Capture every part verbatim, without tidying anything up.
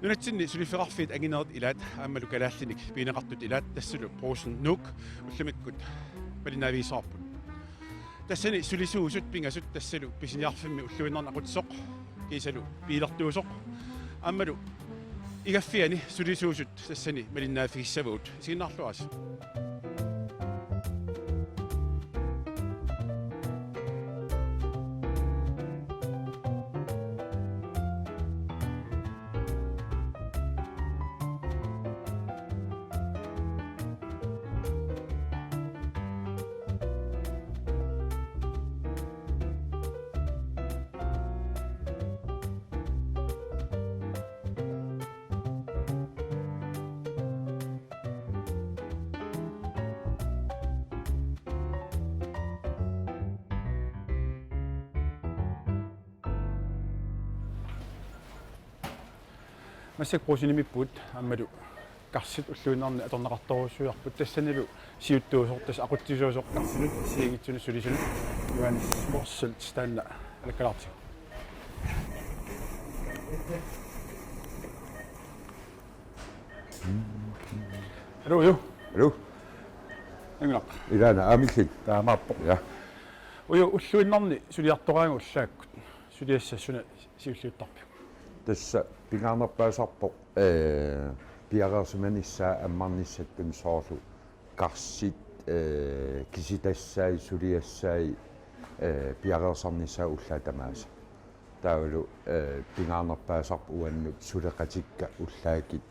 Nunatsinni suliffeqarfiit anginerit ilaat aammalu kalaallinik pigineqartut ilaat tassalu Brugsen Nuuk ullumikkut malinnaavigissavarput. Tassani sulisuusut pingasut tassalu pisiniarfimmi ulluinnarni aqutsisoq kiisalu biilertuusoq aammalu igaffiani sulisuusut tassani malinnaaffigissavagut. Isiginnaarluarisi. Massakkut Brugsenimiippugut aammalu karsit ulluinnarni atorneqartorujussuiarput tassanilu siuttuusoq tassa aqutsisuusoq karsinut assigiinngitsunut sulisunut Johannes Motzfeldt taanna alakkalaartigu. Hallo, Uju. Hallo. Anngilaq. Ilaana aamillit. Taamaappoq. Ja. Uju, ulluinnarni suliartoraangat ullaakkut. Suliassat suna siulliuttarpiuk? Tassa pingaarnerpaasarpoq, ee, piareersimanissaa ammarnissatsinnut soorlu karsit, ee, kisitassai, suliassai, ee, piareersarnissaat ullaat tamaasa. Taavalu, ee, pingaarnerpaasarpoq uannut suleqatikka ullaakit,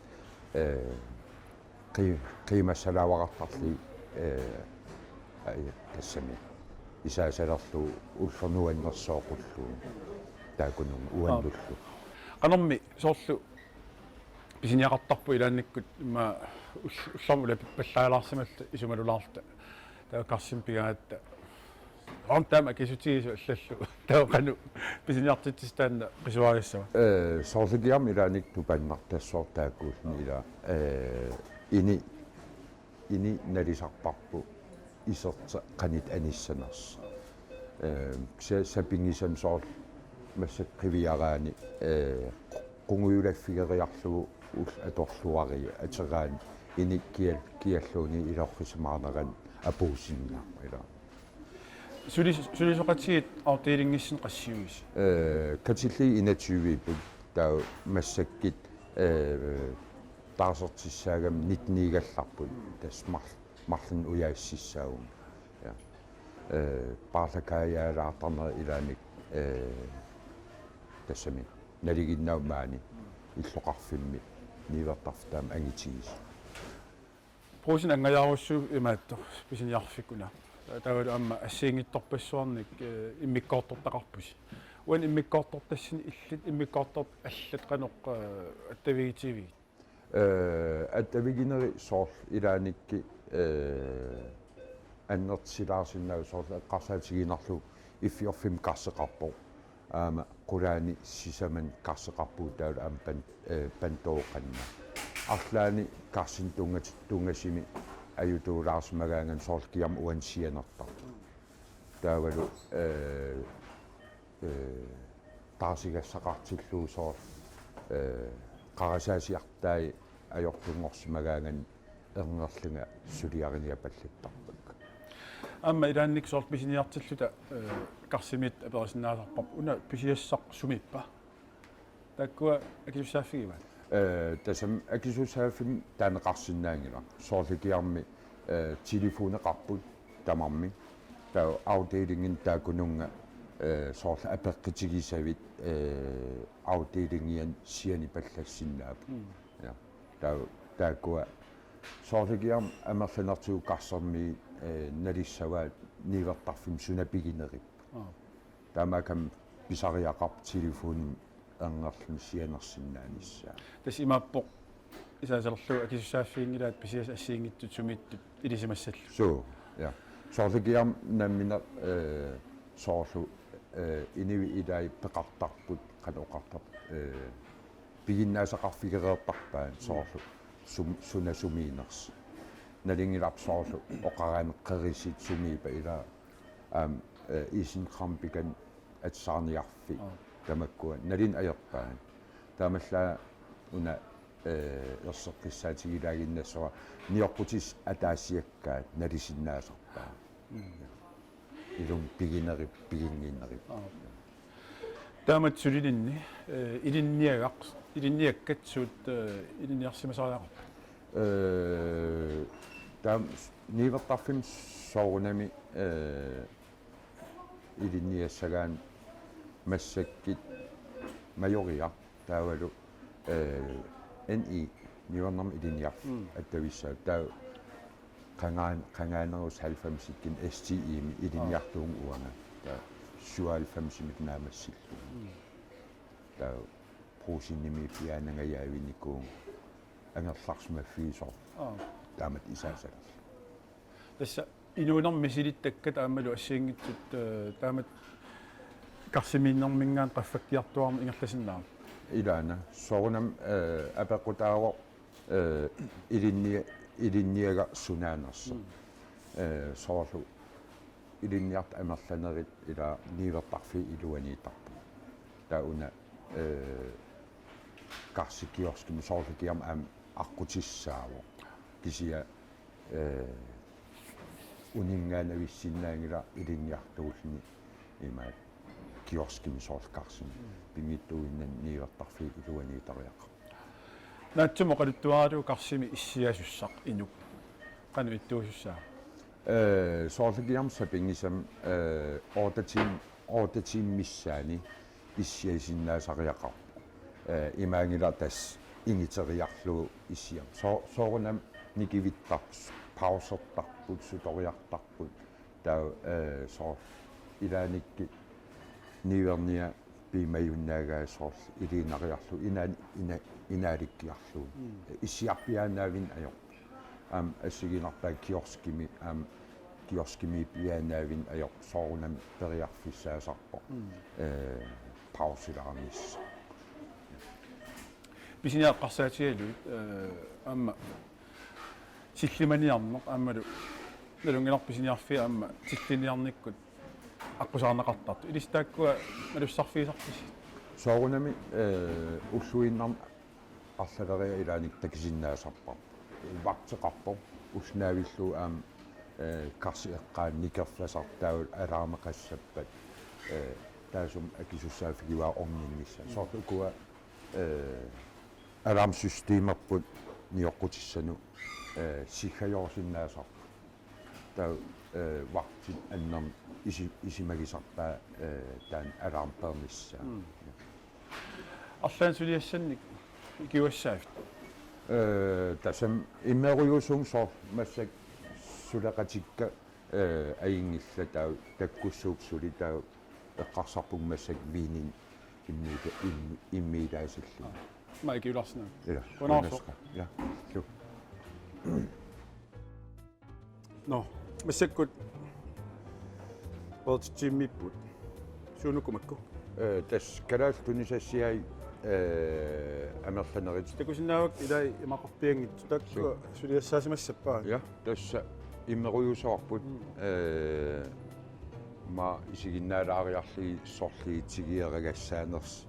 ee, qi-, qiimassalaavartarlugit, ee, ai, tassami. Isaasalerlu ulloq nuannersooq qulluun. Taakkununnga uannullu. Qanormi soorlu pisiniaqartarput ilaannikkut immaqa ull-, ullormut ulapippallaalaarsimalluta isumalulaarluta. Taava karsimik pigaangatta. Aamma taama akisutigisoq allallu. Taava qanoq pisiniartitsissat taanna qisuarigassava? Ee, soorlu kiarmi ilaanni tupannartassaaq taakkuulluni ila, ee, ini, ini nalisarparput iserteq qanoq anissanersoq. Ee, sa-, sapinngisamik soorlu massakkut qiviaraanni, ee, qungujulaffigeriarlugu ullut atorluarlugit ateraanni ini kia-, kialluunniit ilorrisimaarnerannut apuussinnaapput ila. Suli-, sulisoqatigiit afdelingissinnut qassiuisi? Ee, katillit enogtyve-ipput taava massakkut, ee, taarsertissaagamik nitten-iigallarput tassa mar-, marlunnik ujaassissaagut. Ja. Ee, paarlakaajaalaartarnerit ilaanni, ee, tassami nalinginnaammik maani illoqarfimmi niuertarfik taama angitigisoq. Brugsen angajaarussuuvoq imaattoq pisiniarfikkut una. Taavalu aamma assigiinngitsorpassuarnik, ee, immikkoortortaqarpusi. Uani immikkoortortassani illit immikkoortortat allat qanoq, ee, attavigitigiviuk? Ee, attaviginerit soorlu ilaannikkut, ee, annertusilaarsinnaapput soorlu eqqarsaatigiinnarlugu iffiorfimmik karseqarpoq. Aamma qulaani sisamani karseqarpugut taavalu aamma pan-, ee, pantoqanna. Arlaanni karsinik tunngat-, tunngasumik ajutuulaarsimagaangat soorlu kiarmi uani sianertarpoq. Taavalu, ee, ee, taarsigassaqartillugu soorlu, ee, qarasaasiartai ajortunngorsimagaangat erngerlunga suliariniapallattarpakka. Aamma ilaannikkut soorlu pisiniartilluta, ee, karsimiittut aperisinnaasarparput una pisiassaq sumiippa? Taakkua akisussaaffigivaat? Ee, tassami akisussaaffimmi taaneqarsinnaanngilaq. Soorlu kiarmi, ee, telefoneqarput tamarmik. Taava afdelinginik taakkununnga, ee, soorlu apeqqutigisavit, ee, afdelingianut sianipallassinnaapput. Mm. Ja. Taava taakkua soorlu kiarmi amerlanertigut karsermiit, ee, nalissavaat niuertarfimmi suna pigineripput. Aa. Taamaakkami pisariaqarpoq telefonimik erngerluni sianersinnaanissaa. Tassa imaappoq isaasalerlugu akisussaaffiginngilaat pisiassat assigiinngitsut sumiittut ilisimassallugit. Suu, ja. Soorlu kiarmi nammineq, ee, soorlu, ee, inuit ilaat peqartarput, qanoq oqartarput, ee, piginnaasaqarfigereertarpaat soorlu sum-, suna sumiinnersoq. Nalunngilarput soorlu oqaraanni qerisut sumiippat ilaa aamma, ee, isenkram pikanut atusaarniarfik. Aa. Tamakkua nalunngilarput ajorpaat. Taamaallaat una, eh, erseqqissaatigilaaginnassavara nioqqutissat ataasiakkaat nalisinnaasarpaat. Ilumut piginerit, piginnginnerit. Aa. Taamatut sulilinni, eh, ilinniagaq, ilinniakkat suut, eh, ilinniarsimasariaqarput? Eh, taam-, niuertarfimmi soorunami, eh, ilinniassagaanni massakkut Majoriaq taavalu, eh, N I niuernermut ilinniarfik. Mm. Attavissaa taava qangaan-, qangaanerusoq halvfemsikkut S T I-mi ilinniartuuvunga uanga. Taava syvoghalvfemsimik naammassillugu. Mm. Taava Brugsenimi piaanangajaavinikuuvunga angerlarsimaffigisoq. Aa. Taamatut isaasalerlugu. Tassa inuunermi misilittakkat aammalu assigiinngitsut, eh, taamatut karsimiinnermiingaanniit qaffakkiartuaarneq ingerlasinnaammat? Ilaana. Soorunami, eh, apeqqutaavoq, eh, ilinnia-, ilinniagaq sunaanersoq. Mm. Eh, soorlu ilinniartut amerlanerit ila niuertarfiit iluaniittarput. Taava una, eh, karsi kioskimi soorlu kiam aamma aqqutissaavoq. Kisianni, eh, uninngaannavissinnaanngilaq ilinniartuulluni imaat kioskimi soorlu karsimi. Pinngitsuuinnani niuertarfiit iluaniittariaqarput. Naatsumik oqaluttuaralugu karsimi issiasussaq inuk. Qanoq ittuusussaava? Eh, soorlu kiam sapinngisamik, eh, otte tiim-, otte tiimit missaanni issiasinnaasariaqarpoq. Eh, imaanngilaq tassa ingiteriarlugu issiamik. So-, soorunami nikivittarput, pausertarput, sutoriartarput. Taava, eh, soorlu ilaannikkut niuernia piumajunnaagaa soorlu iliinnariarlugu inaa-, ina-, inaalikkiarlugu. Mm. Issiarpiaannaavinneq ajorpoq. Aamma assigiinnarpaa kioskimi, aamma kioskimi piaannaavinneq ajorpoq soorunami periarfissaasarpoq. Mm. Eh, pausilaarnissaq. Pisiniarfissarsiorlugit, eh, aamma sillimaniarneq aammalu nalunngilarput pisiniarfii aamma tilliniarnikkut aqqusaarneqartartut. Ilissi taakkua malussarfigisarpisi? Soorunami, eh, ulluinnarni arlaleriarlugu ilaanni takusinnaasarparput. Vagteqarpoq, ulloq naavillugu aamma, eh, karsi eqqaani nikerfasartaagut alarmeqassappat, eh, taassuma akisussaaffigivaat orninnissaa. Soorlu ukua, eh, alarmsystemerput nioqqutissanut, eh, siggajorsinnaasarput. Taava, eh, vagtit annermik isi-, isumagisarpaat, eh, taanna alarmi peernissaa. Mm. Arlaannik suliassannik ikiuassaaviuk? Eh, tassami immerujussuunngilaq soorlu massakkut suleqatikka, eh, ajunngillat taava takkussuupput suli taava eqqarsarpunga massakkut viininut immiila-, im-, immiilaassallugit. Aamma ikiularsinnaavit. Ila. Qujanarsuaq. Ja. Lu. Nå, massakkut otte tiimiipput. Suunuku makku? Eh, tassa kalaallit tunisassiai, eh, amerlanerit. Takusinnaavakka ilai imaqarpianngitsut taakku. Suu. Suliassaasimassappat? Ja, tassa immerujussuarput, mm, eh, aamma isiginnaalaariarlugit sorliit tigeriagassaanersut.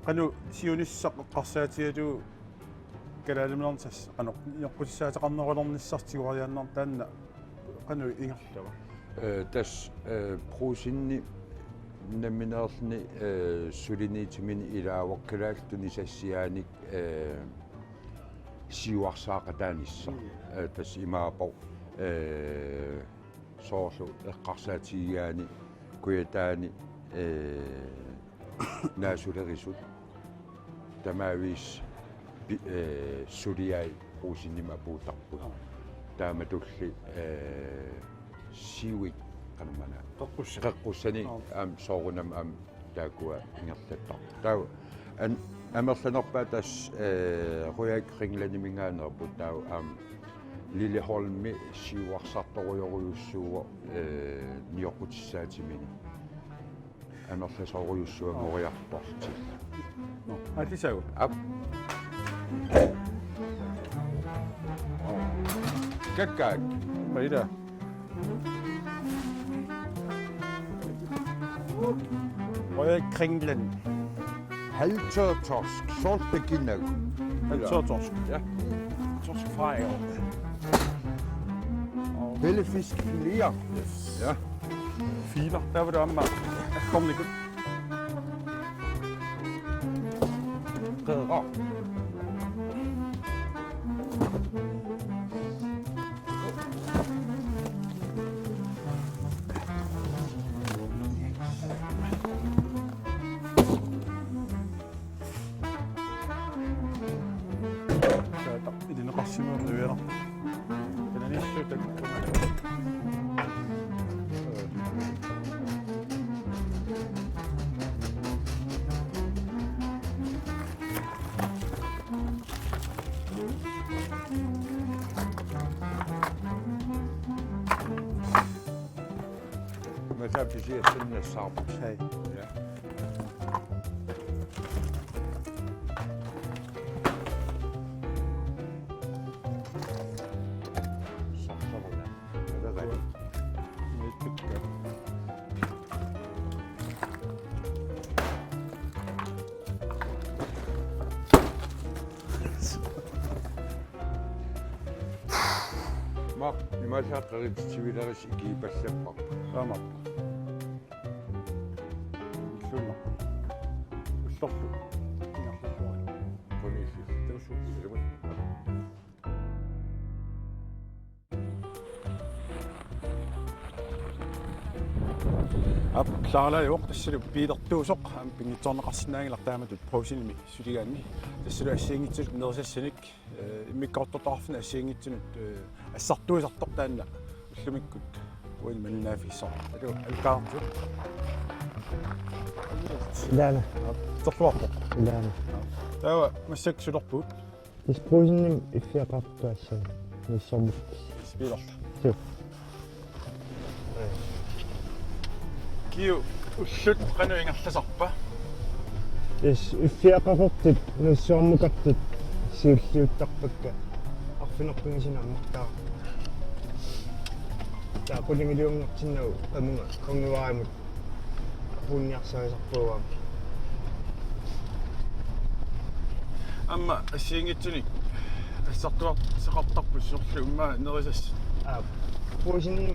Qanoq siunissaq eqqarsaatigalugu kalaaliminerni tassa qanoq nioqqutissaateqarnerulernissartik tiguariaannarneq taanna qanoq ingerlava? Eh, tassa, eh, Brugsenimi nammineerluni, eh, suliniutimini ilaavoq kalaallit tunisassiaanik, eh, siuarsaaqataanissaq. Mm. Eh, tassa imaappoq, eh, soorlu eqqarsaatigigaanni Kujataani, eh, naasulerisut tamaviisa pi-, eh, suliai Brugsenimi apuuttarput. Aa. Taamatulli, eh, siuit qanormaana. Qeqqussanik. Qeqqussanik. Aa. Aamma soorunami aamma taakkua ingerlattarput. Taava an-, amerlanerpaat tassa, eh, Royal Greenlandiminngaanneerput taava aamma Lilleholmi siuarsartorujorujussuuvoq, eh, nioqqutissaatiminut. Amerlasoorujussuanngoriartortilluni. Nå, aallisaagut. Aap. Kakkaak. Maila. Royal Greenland. Halvtørretorsk, soorlu takunagu. Torsk. Ja. Torsk fry. Pellefiskfilet. Yes. Ja. Filet. Der var det om mig. Kom, det er godt. Ilineqarsimavoq. Massakkut siassannassaaq. Hej. Ja. Sarsaruna. Alagaat. Miippikka. Maa, imaassaaq qerititsiviliarisi ikiipallapparput. Aamma. Ullorlu. Ullorlu. Ingerlalluarlugu. Quniilli. Taussuup ilumut. Aap, Klarlaajuvoq, tassalu biilertuusoq, aamma pinngitsoorneqarsinnaanngilaq taamatut Brugsenimi suligaanni. Tassalu assigiinngitsunut nerisassanik, eh, immikkoortortaqarfinnut assigiinngitsunut, eh, assartuisartoq taanna ullumikkut uani malinnaaffigissavarput. Talu alukkaartu. Ilaana. Aap, torluarpoq. Ilaana. Taava massakkut sulerpugut? Tassa Brugsenimi iffiaqartut assut nuussuarmut. Spiilerta. Suu. Kiu, ullut qanoq ingerlasarpa? Tassa iffiaqaqartut nuussuarmukartut siulliuttarpakka, arfineq-pingasunut ammartarput. Taava qulingiliunngortinnagu qamunga konguarimut apuunniarsarisarput aamma. Aamma assigiinngitsunik assartuartoqartarput, soorlu immaqa nerisassat. Aap. Brugsenimi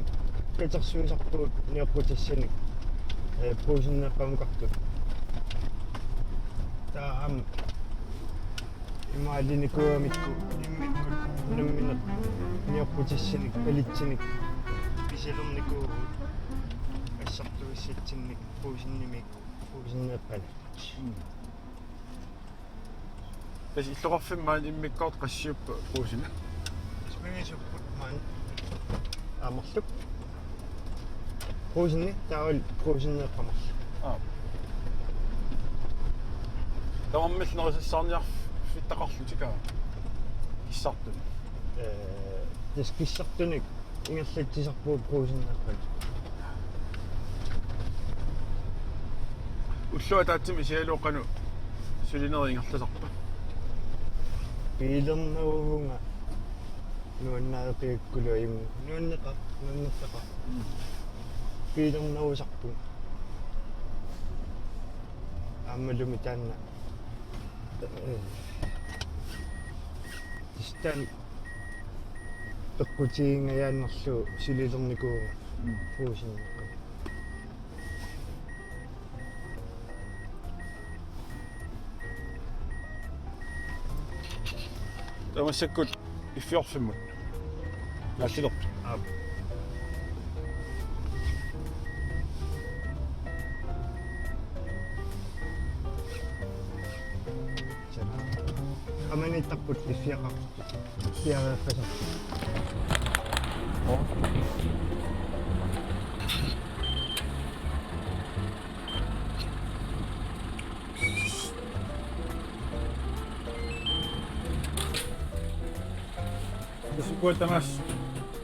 katersuisarpugut nioqqutissanik. Eh, Brugsenimi qamukartut. Taava aamma imaalinnikuugamikku immikkut nammineq nioqqutissanik, palitsinik pisalernikuuvugut assartuissatsinnik Brugsenimi, Brugsenimi qanillit. Mm. Tassa illoqarfimmi maani immikkoortoq qassiuppa Brugsenimi? Tassa mingisuupput maani amerluk. Brugsenimi, taavalu Brugsenimi qamerluk. Aap. Tamarmik nerisassaarniarfittaqarlutik aamma kissartunik. Eh, tassa kissartunik ingerlatsisarpugut Brugsenimi. Ulloq ataatsimik isigalugu qanoq sulinerit ingerlasarpa? Biilernavunga nuannareqigakkulu ajunngilaq. Nuanneqaaq, nuannertaqaaq. Mm. Biilernavusarpunga. Aammalumi taanna. Eh. Tassa taanna peqqutigingajaannarlugu sulilernikuuvunga. Mm. Brugsenimi. Taava massakkut iffiorfimmut. Naallilerpit? Aap. Qamaniittarput iffiaqartut. Piareerpasarput. Tassa ukua tamaasa.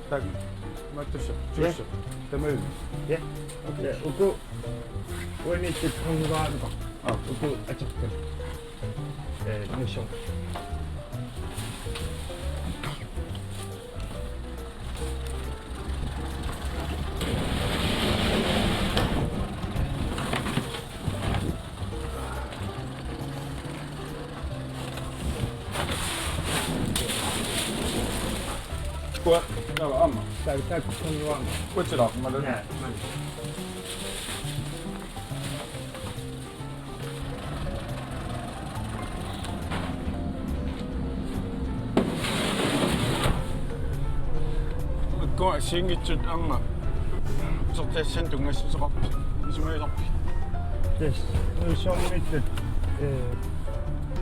Tak. Mattussa. Ja. Tussa. Tamaasa. Ja. Okay. Ja, uku uaniittut konguarimut. Ah. Uku atorput. Eh, nuussuarmut. Kua, ja, amma. Taava, taava, kun vaan. Kutsilaaq, mä löydän. Nää, mä. Ukku assigiinngitsut aamma sortassan tunngassuseqarpit, isumagisarpit? Tassa, nuissuarmiittut, ee,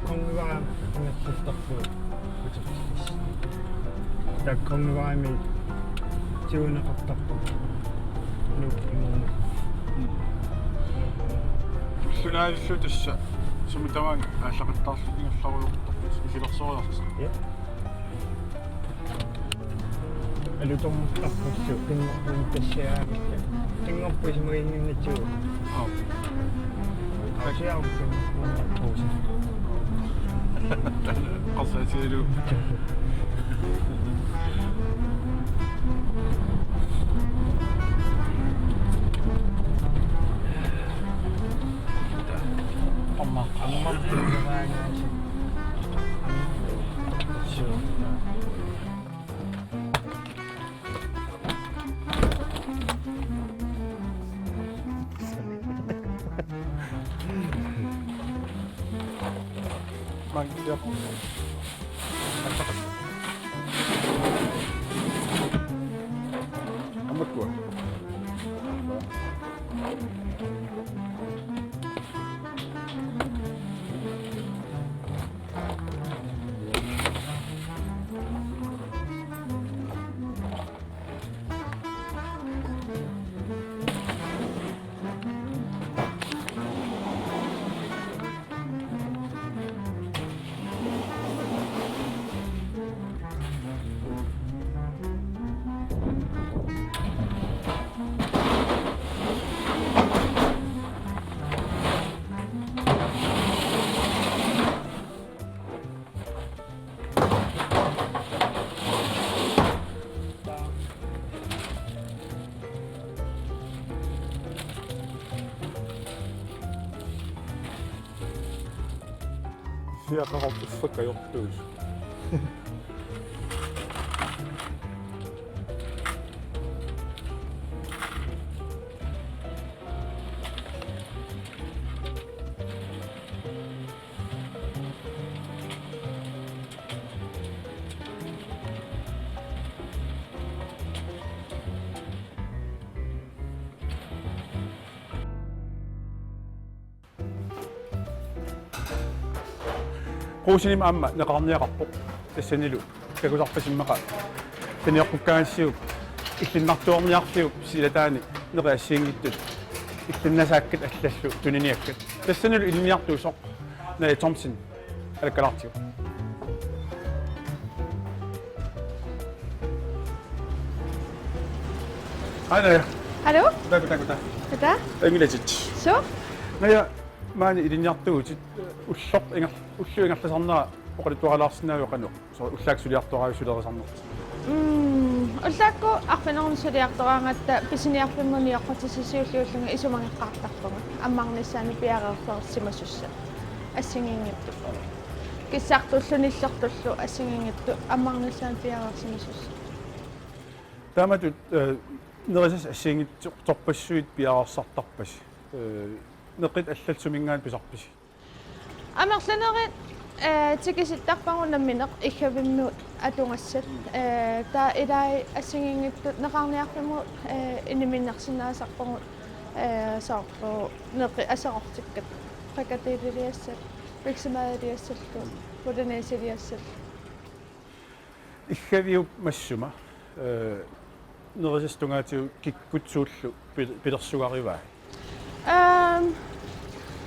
Kongevejen angerlartarpugut. Taava Kongevejimi tiguneqartarpugut. Nuuk imuuna. Sunaaffa tassa sumi tamaani aallaqattaarluta ingerlarujoortarput isilersooriarluta. Ja. Alutornartarpullu pinngorput tassaagiga. Pinngorput isumaginnginnatsigu. Aap. Tassaagiga pinngorput. Qarsaatigillu. Amma. Amma. Mang, ja. Ammakkua. Siaqarput uffa kajortuus. Qusini aamma neqarniaqarpoq. Tassanilu takusarpassi immaqa saniaqqukkaangassiuk illinnartuarniarfiup silataani neqit assigiinngitsut illinnasaakkat allallu tuniniakkat. Tassanilu ilinniartuusoq Naja Thomsen alakkalaartigu. Hej, Naja. Hallo? Goddag, goddag, goddag. Goddag. Ingerlatit. Så? Naja, maani ilinniartuutit, ulloq inger-, ulloq ingerlasarnera oqaluttuarilaarsinnaaviuk qanoq? Soorlu ullaakkut suliartoraavit sulerisarnertik. Mm, ullaakkut arfineq-marlunnik suliartoraangatta pisiniarfimmut nioqqutissiuullugu isumageqqaartarpugut. Ammarnissaanut piareersimasussaat. Assigiinngitsut. Kissartullu nillertullu assigiinngitsut ammarnissaanut piareersimasussat. Taamatut, eh, nerisassat assigiinngitsorpassuit piareersartarpasi. Eh, neqit allallu suminngaanniit pisarpisi? Amerlanerit, eh, tikisittarpagut nammineq iggavimmut atugassat. Eh, taava ilaat assigiinngitsut neqarniarfimmut, eh, inniminnersinnaasarpagut, eh, soorlu neqit aserortikkat, frikadelleliassat, biksemad-iliassallu, bolognesiliassallu. Iggaviup massuma, eh, nerisassat tungaatigut kikkut suullu pil-, pilersugarivai? Ehm,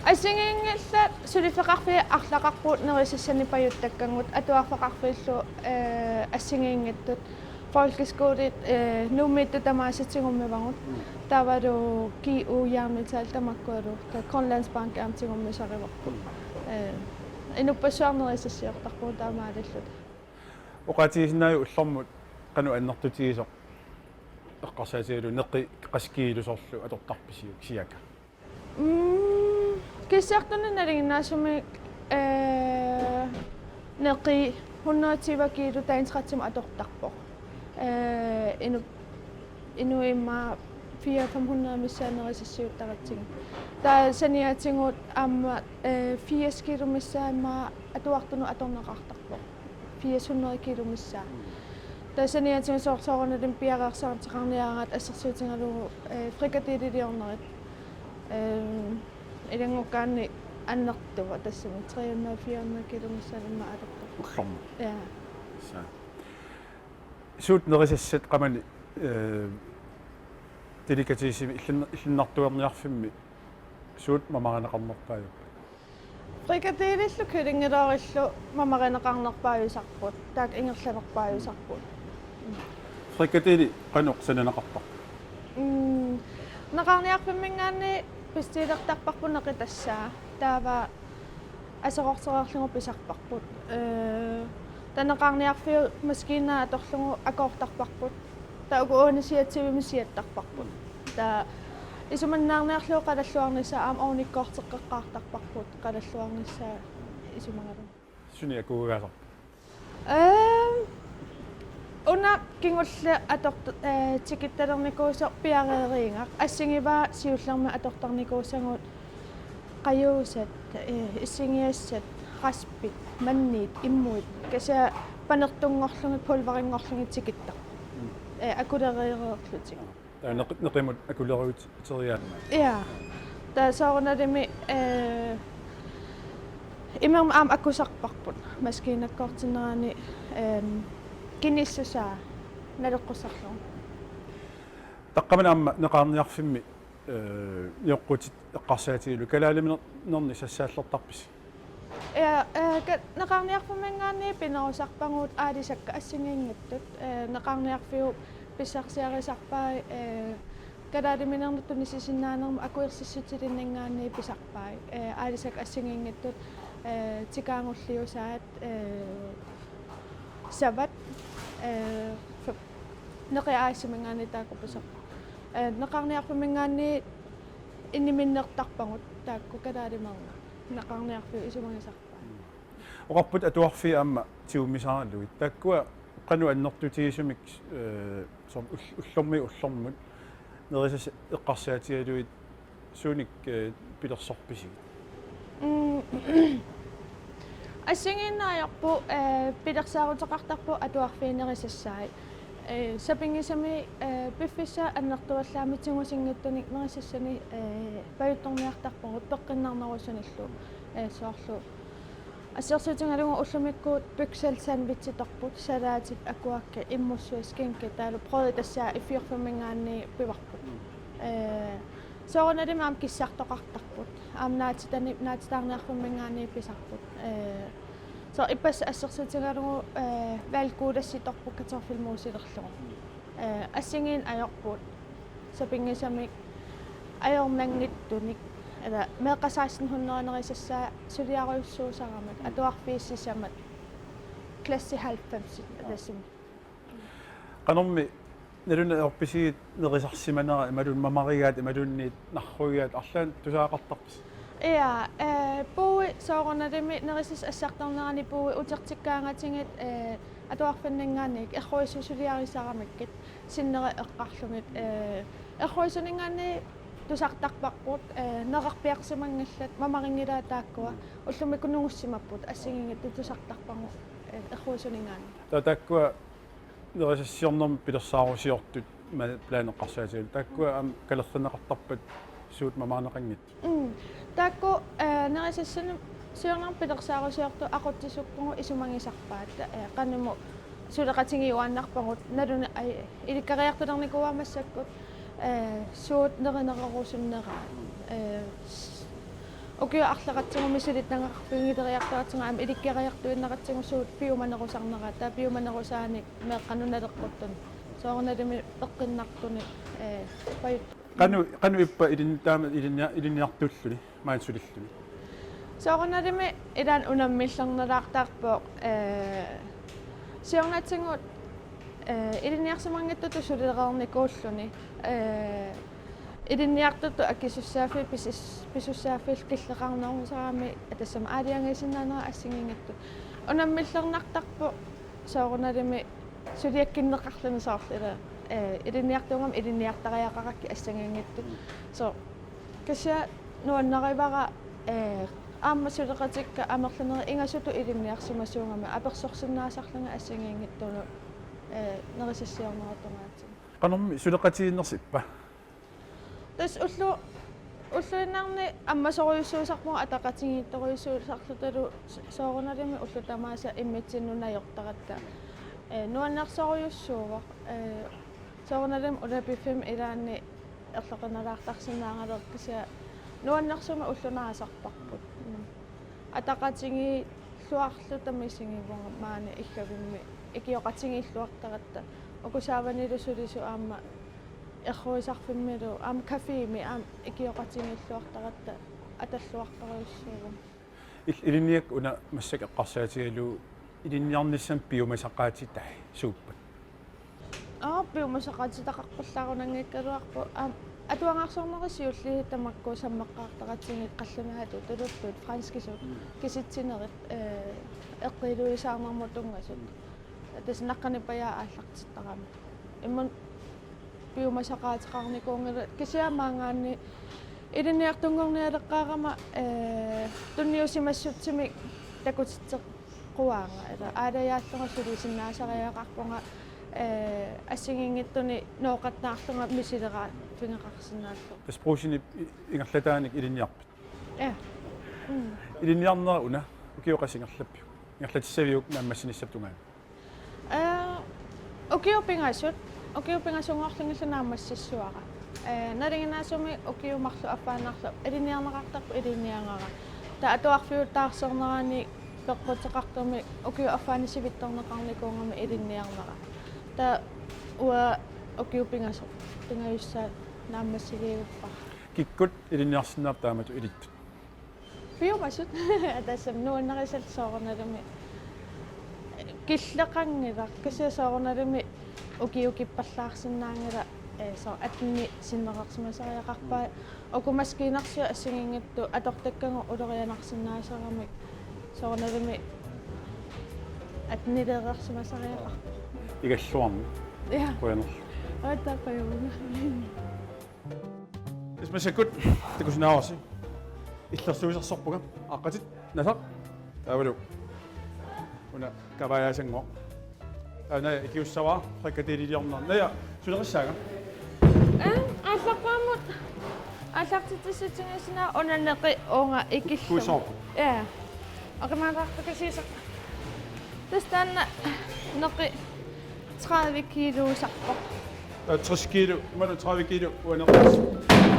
assigiinngillat suliffeqarfiit arlaqarput nerisassanik pajuttakkagut, atuarfeqarfiillu, eh, assigiinngitsut. Folkeskolit, eh, Nuummiittut tamaasa tigummivagut. Mm. Taavalu G U Jernmetal tamakkualu, taava Grønlandsbank aamma tigummisarivarput. Mm. Eh, inuppassuarnik nerisassiortarpugut taamaalilluta. Oqaatigisinnaaviuk ullormut qanoq annertutigisoq eqqarsaatigalugu neqi qaskiilu soorlu atortarpisiuk siaka? Mm, Kissartunut nalinginnaasumik, eh, neqi Hundrede og tyve kilo dagens ret til atortarpoq. Øh, inu-, inuit immaqa fire fem hundrede missaat nerisassiuttaratsigu. Taava saniatigut aamma, øh, firs kilo missaat immaqa atuartunut atorneqartarpoq. Fire hundrede kilo missaat. Taava saniatigut soor-, soorunalimi piareersarneqarniaraangat assersuutigalugu, øh, frikadelliliornerit. Øh, ilanngukkaanni annertuvoq tassami tre hundrede fire hundrede kilo missaat immaqa atortarpoq. Ullormut. Ja. Sa. Suut nerisassat qamani, øh, delikatessimi illin-, illinnartuerniarfimmi suut mamarineqarnerpaajupput? Frikadellillu kyllingiloorilu mamarineqarnerpaajusarput, taakku ingerlanerpaajusarput. Frikadelli qanoq sananeqartarpa? Mm, neqarniarfimminngaanniit bestillertarparput neqitassaa. Taava aserortereerlugu pisarparput. Øh, taava neqarniarfiup maskiinaa atorlugu akoortarparput. Taava uku uani siatsivimmi siattarparput. Taava isumannaarniarlugu qalalluarnissaa aamma uunnikkoorteqqeqqaartarparput qalalluarnissaa isumagalugu. Sunik akuugaasarpa? Øhm, una kingulleq atortu-, øh, tikittalernikuusoq piareeriigaq. Assigiivaat siullermik atortarnikuusagut qajuusat, øh, issigiassat, raspit, manniit, immuit. Kisianni panertunngorlugit, pulverinngorlugit tikittarput. Mm. Øh, akulereereerlutik. Taava neq-, neqimut akuleruuteriaannaq. Ja. Taava soorunalimi, øh, imermik aamma akusarparput. Maskiinakkoortinnerani, øhm, kinissusaa naleqqussarlugu. Taqqamani aamma neqarniarfimmi, øh, nioqqutit eqqarsaatigalugu kalaaliminernik sassaallertarpisi? Ja, øh, ka-, neqarniarfimminngaanniit pinerusarpagut aalisakkat assigiinngitsut, øh, neqarniarfiup pissarsiarisarpai, øh, kalaaliminernik tunisisinnaanermut akuersissutilinninngaanniit pisarpai. Øh, aalisakkat assigiinngitsut, øh, tikaagulliusaat, øh, savat, øh, f-, neqi aasiminngaanniit taakku pisarpai. Øh, neqarniarfimminngaanniit iniminnertarpagut taakku kalaaliminernik. Neqarniarfiup isumagisarpai. Oqarputit atuarfiit aamma tigummisaralugit. Taakkua qanoq annertutigisumik, øh, soorlu ull-, ullormiit ullormut nerisassat eqqarsaatigalugit suunik, øh, pilersorpisigit? Mm. Assigiinneq ajorput, øh, pilersaaruteqartarpoq atuarfiit nerisassai. Øh, sapinngisamik, øh, piffissap annertuallaamik tigusinngitsunik nerisassanik, øh, pajuttorniartarpagut peqqinnarnerusunillu, øh, soorlu. Assersuutigalugu ullumikkut pixel sandwichitorput, salaatit, akuakkat, immussuit, skinkit, taavalu brødi tassa iffiorfimminngaanniit pivarput. Øh, soorunalimi aamma kissartoqartarput. Aamma naatitani-, naatitaarniarfimminngaanniit pisarput. Øh, soorlu ippassaq assersuutigalugu, øh, hvalkål assitorput kartoffelmosilerlugu. Øh, assigiinneq ajorput. Sapinngisamik ajornanngitsunik. Ila meeqqat seksten hundrede nerisassaat suliarujussuusaramik. Mm. Atuarfiit sisamat. Klasse halvfems. Ja. Tassami. Qanormi naluneq ajorpisigit nerisarsimanera imaluunniit mamarigaat imaluunniit narrugigaat arlaannik tusagaqartarpisi? Ja, øh, puui soorunalimi nerisassat assartornerani puui utertikkaangatigit, øh, atuarfinninngaanniit erruissuit suliarisaramikkit sinneri eqqarlugit, øh, erruisuninngaanniit tusartarparput, øh, nererpiarsimanngillat, mamarinngilaat taakkua, ullumikkut nungussimapput assigiinngitsut tusartarpagut, øh, erruisuninngaanniit. Taava taakkua nerisassiornermut pilersaarusiortut ma-, plan eqqarsaatigalugu. Taakkua aamma kalerrinneqartarpat suut mamarineqanngitsut? Mm. Taakku, øh, nerisassinut siornarmik pilersaarusiortut aqutsisukkugut isumagisarpaat, øh, qanimut suleqatigiuaannarpagut, naluneq, aj, ilikkariartulernikuuara massakkut, øh, suut nerineqarusunneraat. Øh, s-, ukiut arlaqatigut misilittagaqarfigileriartaratsigu aamma ilikkariartuinnaratsigu suut piumanerusarneraat, taava piumanerusaanik meeqqanut naleqquttunik. Soorunalimi peqqinnartunik, øh, pajut-. Qanoq, qanoq ippa ilinni-, taama ilinnia-, ilinniartulluni, maani sulilluni? Soorunalimi ilaanni unammillernalaartarpoq, øh, siornatigut, øh, ilinniarsimanngitsutut sulilereernikuulluni, øh, Ilinniartutut akisussaaffiit pisus-, pisussaaffiillu killeqarnerusarami, tassami aalajangiisinnaanera assigiinngitsut. Unammillernartarpoq soorunalimi suliakkinneqarluni soorlu ilaa, ee, ilinniartuugami ilinniartariaqarakkit assigiinngitsut. Soorlu kisianni nuannarivara, ee, aamma suleqatikka amerlanerit ingasutut ilinniarsimasuugamik apersorsinnaasarlugit assigiinngitsunut, ee, nerisassiornerup tungaatigut. Qanormi suleqatigiinnersi ippa? Tassa ullu-, ulluinnarni ammasorujussuusarpugut ataqatigiittorujussuusarlutalu s-, soorunalimi ullut tamaasa immitsinnut najortaratta. Ee, nuannersorujussuuvoq. Ee, soorunalimi ulapiffimmi ilaanni erloqinalaartarsinnaagaluarpoq kisianni nuannersumik ulloq naasarparput. Mm. Ataqatigiilluarluta misigivunga maani Ikkavimmi ikioqatigiilluartaratta. Uku saavanilu sulisut aamma erruisarfimmilu aamma cafémi aamma ikioqatigiilluartaratta atalluartorujussuuvunga. Il-, ilinniakkut una massakkut eqqarsaatigalugu ilinniarnissamut piumasaqaatitai suuppat? Aa, piumasaqaatitaqarpallaarunanngikkaluarpoq. Aamma atuagarsornerit siulliit tamakku sammeqqaartaqatigiit qallunaatut tuluttut franskisut kisitsinerit, ee, eqqiiluisaarnermut tunngasut. Tassa naqqaniippajaat aallartittarami. Immaqa piumasaqaateqarnikuunngilaq kisianni maanngaanniit ilinniartunngornialeqqaarama, ee, tunniusimassutsimik takutitseqquaanga. Ilaa aalajaallunga sulisinnaasariaqarpunga, ee, assigiinngitsunik nooqattaarlunga misileraaffeqarsinnaallunga. Tassa Brugsenip i-, ingerlataanik ilinniarpit? Ja. Mm. Ilinniarnera una ukioq qassingerlappiuk? Ingerlatissaviuk naammassinissap tungaanut? Ee, ukiut pingasut, ukiut pingasunngorlugillu naammassissuara. Ee, nalinginaasumik ukiut marluk affaannarlu ilinniarneqartarpoq ilinniagara. Taava atuarfiup taarsernerani peqquteqartumik ukiup affaani sivitsorneqarnikuugama ilinniarnera. Taava uanga ukiut pingasut, pingajussaat naammassiliiguppara. Kikkut ilinniarsinnaapput taamatut ilittut? Piumasut. Tassami nuannarisallugu soorunalimi. Killeqanngilaq, kisianni soorunalimi ukiukippallaarsinnaanngilaq, ee, soorlu attenit sinnereersimasariaqarpai. Uku maskiinersiut assigiinngitsut atortakkagut ulorianarsinnaasaramik. Soorunalimi attenileereersimasariaqarpoq. Igalluarni. Ja. Qujanarlu. Aatsaat qujanaq. Tassa massakkut takusinnaavasi. Illersuisersorpunga. Aaqqatit, Nasaq. Taavalu una kavaajaasanngua. Taava Naja ikiussavaa, frikadelliliornera. Naja, suleqissaanga? Aa, aallaqqaammut aallartitsissutigisinnaavara, una neqi uunga ikillugu. Kuisoorput. Ja. Oqimaalaarpakasiisa. Tassa taanna neqi tredive kiiluusarpoq. Taava tres kilo, imaluunniit tredive kilo uanertas. Ja.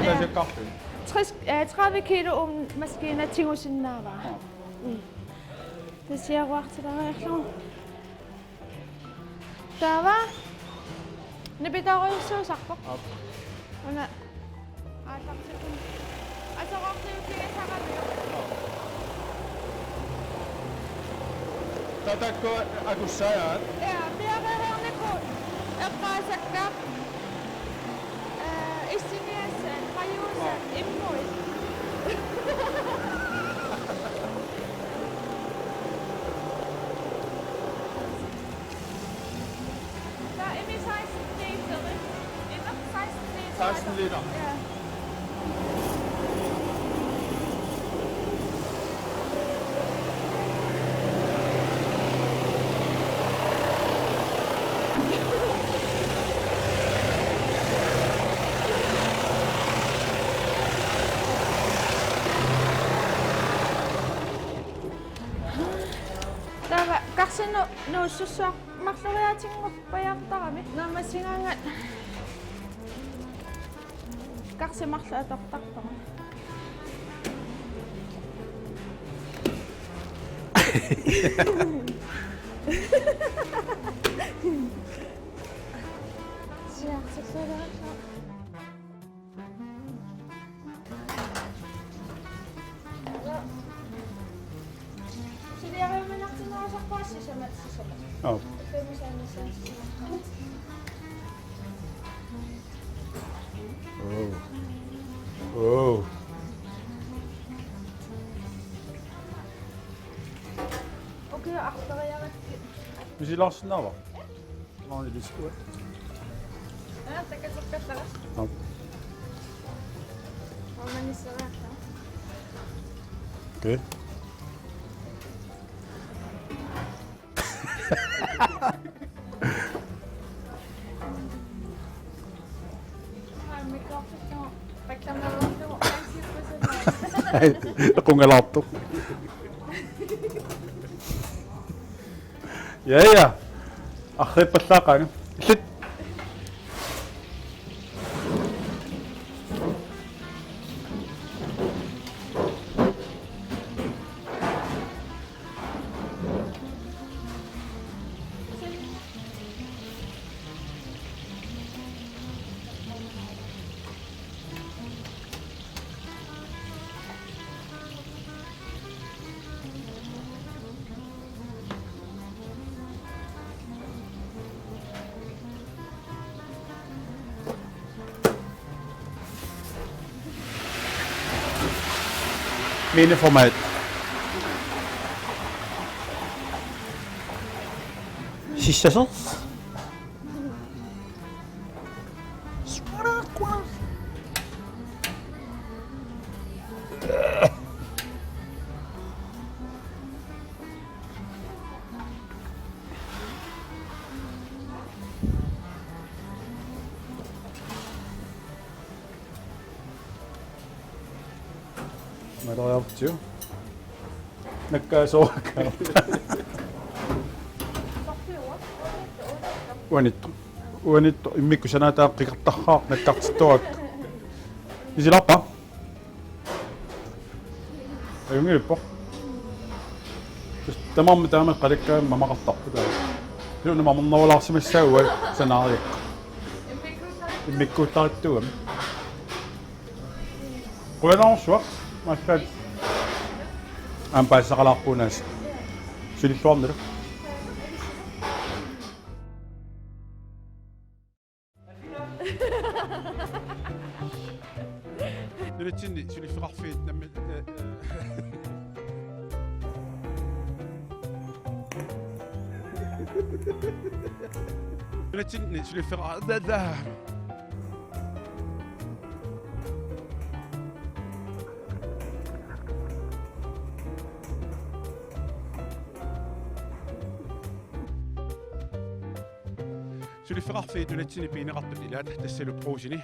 Taasakkaarluni. Tres, eh, tredive kilo uunga maskiina tigusinnaavaa. Aa. Mm. Tassa siaruartileriarlugu. Taava nipitoorujussuusarpoq. Aap. Una aallartikkun. Aserorliutigisaramiuk. Taava taakku akussaajaat. Ja, piareernikut eqqaasakka. Eh, issiniassat, qajuusat, immuit. Taava imi seksten liter. Imi seksten liter. Seksten liter. Ja. Taava karsinut nuussussua- Marloriaatinngorpajaartarami. Naammassigaangat karsi marluk atortarpara. Siaartilleriarlugu. Suliariuminartinnerusarpara sisamat, sisamat. Aap. Ullumisaannissaannissaat. Oo. Oh. Okay, arteriarakkit. Misilaarsinnaava? Maani ilisua. Aa, takaserpallara. Aap. Maani ilisua. Okay. Qungalaartoq. Ja, ja. Arriippallaaqaanga. Illit. Miniformat. Sissasoq. Maliartigu. Nakkaasooraka. Uanittoq. Uanittoq. Immikkut sanaataat qikartarraaq nakkartittorakku. Misilaarpa? Ajunngilaq. Tassa tamarmik taama qalakkaat mamaqartarput taava. Suna mamarnerulaarsimassaagut sanaariaq. Immikkuullarissuugami. Qujanarsuaq, massaat. Aamma paasisaqalaarpuunaas. Sulilluarnilu. Nunatsinni suliffeqarfiit nammi-, eh, eh. Nunatsinni suliffeqa-, da, da. Suliffeqarfiit nunatsinni pigineqartut ilaat tassalu Brugseni.